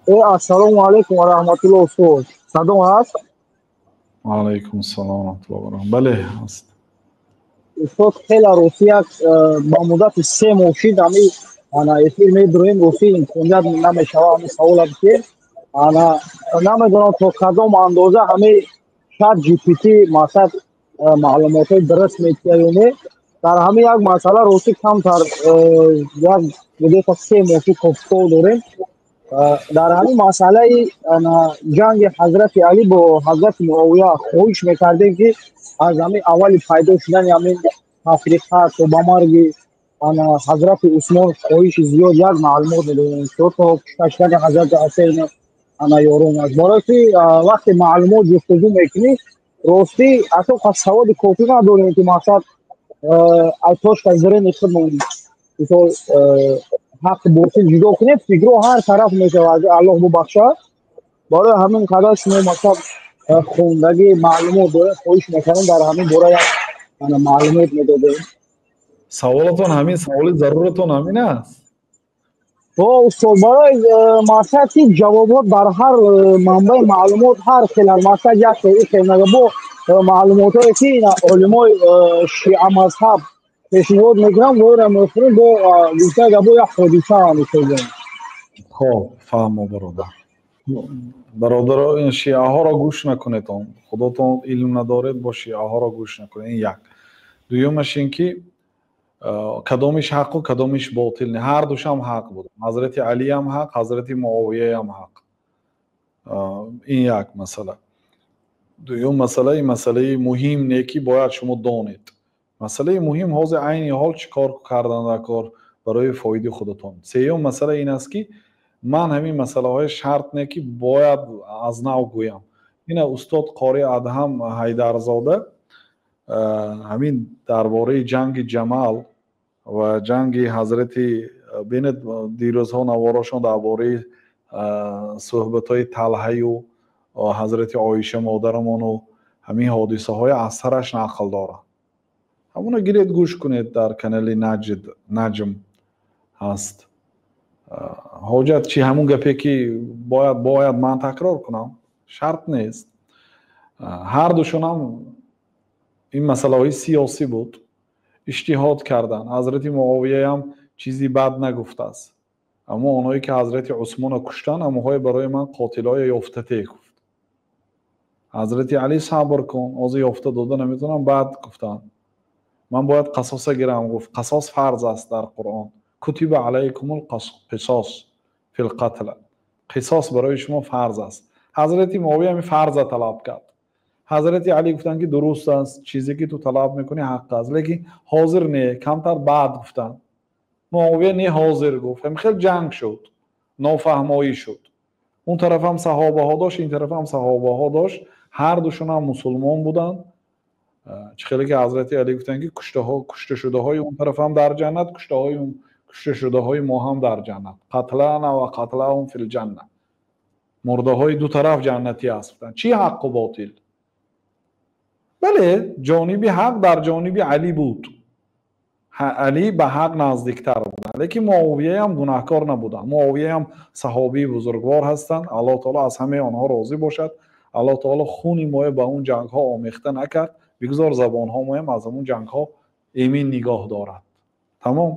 Ассалому алайкум ва раҳматуллоҳ, устод. Садо ҳаст? Ва алайкум ассалом ва раҳматуллоҳ ва баракатуҳ. Бале, ҳаст. Устод, хеле рости як ба муддати 3 моҳ шид, ҳами ана эфир медуроем, рости имконият намешава ҳами савола бикем. Ана намедонам, то кадом андоза ҳами Чат GPT мақсад маълумотҳои дуруст метиҳад ё не. Дар ҳамин як масъала рости камтар як где-то 3 моҳ шид кофтуков дорем. Дар ҳамин масъалаи ҷанги ҳазрати Алӣ бо ҳазрати Муовия хоҳиш мекардем, ки аз ҳамин аввали пайдо шудани ҳамин тафриқа то ба марги ҳазрати Усмон, хоҳиши зиёд, як маълумот медодем, то кушта шудани ҳазрати Ҳусейн ана ёрон аст. Барои ки вақте маълумот ҷустуҷӯ мекунӣ, ростӣ асосан саводи кофӣ надорем, ки мақсад аз точка зрения худмон, мисол, ҳаққи ботил ҷудо кунем, фикрҳо ҳар тараф мешавад, Аллоҳ бубахшад. Барои ҳамин қадар шумо мақсад хондагӣ, маълумот дорем, хоҳиш мекардем, дар ҳамин бора як маълумот медодем. Саволатон ҳамин, саволи заруратон ҳамин аст? О, устод, барои мақсад ки ҷавобҳо дар ҳар манбаи маълумот ҳар хел, мақсад як хел хел бо маълумотҳое ки олимои шиа мазҳаб пешниҳод мекунам, воира мехӯрем, бо гуфта гапо як ҳодиса устодҷон. Хоб, фаҳмо, бародар. Бародаро, ин шиаҳоро гӯш накунед. Он худотон илм надоред, бо шиаҳоро гӯш накунед. Ин як. Дуюмаш ин ки кадомиш ҳаққу кадомиш ботил? Не, ҳар душам ҳақ буд. Ҳазрати Алиам ҳақ, ҳазрати Муовияам ҳақ. Ин як масъала. Дуюм масъала, ин масъалаи муҳим не, ки бояд шумо донед. Масъалаи муҳим ҳозир, айни ҳол чӣ кор кардан дар кор барои фоидаи худатон. Сеюм масъала ин аст, ки ман ҳамин масъалаҳои шарт не, ки бояд аз нав гӯям. Ина устод қори Адҳам Ҳайдарзода ҳамин дар бораи ҷанги Ҷамал ва ҷанги ҳазрати, бинед, дирӯзҳо наворошон дар бораи суҳбатҳои Талҳаю ҳазрати Оиша модарамону ҳамин ҳодисаҳои аз сараш нақл дорад. Ҳамуна гиред, гӯш кунед, дар канали Наҷд Наҷм ҳаст. Ҳоҷат чи ҳамун гапе, ки бояд ман такрор кунам, шарт нест. Ҳар душонам ин масъалаҳои сиёсӣ буд, иҷтиҳод кардан. Ҳазрати Муовияам чизи бад нагуфтааст, аммо онҳое ки ҳазрати Усмонро куштанд, ҳамонҳое барои ман қотилҳое ёфтате, гуфт. Ҳазрати Алӣ: «Сабр кун, ҳозир ёфта дода наметавонам, баъд», гуфтанд. «Ман бояд қасоса гирам», гуфт. Қасос фарз аст дар Қуръон: كتب عليكم القصاص في القتلى, қисос барои шумо фарз аст. Ҳазрати Муовия ҳамин фарза талаб кард. Ҳазрати Алӣ гуфтанд, ки дуруст аст, чизе ки ту талаб мекунӣ, ҳақ аст, лекин ҳозир не, камтар баъд, гуфтанд. Муовия: «Не, ҳозир», гуфт. Ҳамин хел ҷанг шуд, нофаҳмоӣ шуд. Он тарафам саҳобаҳо дошт, ин тарафам саҳобаҳо дошт, ҳар душонам мусулмон буданд. Чӣ хеле ки ҳазрати Алӣ гуфтанд, ки кушташудаҳои он тарафам дар ҷаннат, кушташудаҳои мо ҳам дар ҷаннат, قتلانا وقتلاهم في الجنة, мурдаҳои ду тараф ҷаннатӣ аст, гуфтанд. Чӣ ҳаққу ботил? Бале, ҷониби ҳақ дар ҷониби Алӣ буд, Алӣ ба ҳақ наздиктар буданд, лекин Муовияам гунаҳкор набуданд. Муовияам саҳобии бузургвор ҳастанд, Аллоҳ таоло аз ҳамаи онҳо розӣ бошад. Аллоҳ таоло хуни моя ба он ҷангҳо омехта накард, бигзор забонҳо моям аз ҳамон ҷангҳо эмин нигоҳ дорад. Тамом.